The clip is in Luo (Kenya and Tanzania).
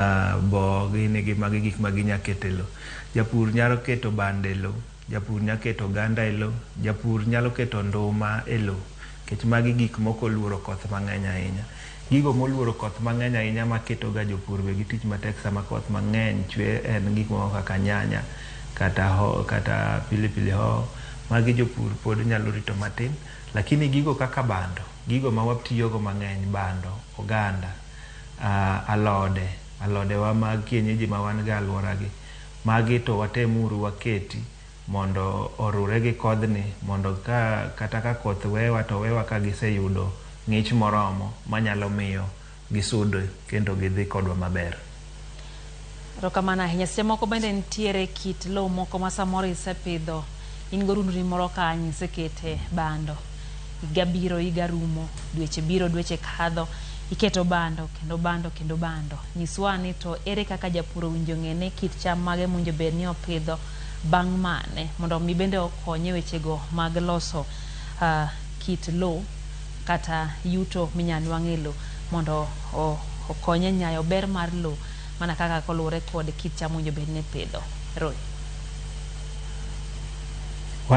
Bo gini gi magi gik ma ginya keto e lo. Japur nyalo keto bando e lo, japur nyalo keto oganda e lo, japur nyalo keto nduma e lo, nikech magi gik mok oluoro koth mang'eny ahinya. Gigo moluoro koth mang'eny ahinya maketo ga jopur be gi tich matek sama koth mang'eny chwe en gik moko kaka nyanya kata ho, kata pilipili hoho. Magi jopur pod nyalo rito matin, lakini gigo kaka bando, gigo ma watiyogo mang'eny, bando, oganda, alode, alodewa mag kienyeji ma wan go e alwora gi, magi to watemuru waketi mondo orure gi kodhni mondo ka kata ka koth wewa to wewa ka giseyudo ng'ich moromo manyalo miyo gisud kendo gidhi kodwa maber. Erokamano ahinya. Seche moko bende nitiere kit lowo moko ma samoro isepidho, in gorundni moro kanyo isekete bando. Higa biro, higa rumo, dweche biro, dweche kadho, iketo bando kendo bando kendo bando. Nyiswa ni to ere kaka japur owinjo ng'e ni kit cham mage mowinjo bed ni opidho bang' mane mondo mi bende okonye wechego mag loso kit lowo kata yuto minya nwang' e lowo mondo okonye nyayo ber mar lowo mana kaka koluwore kod kit cham mowinjo bed ni ipidho. Roy.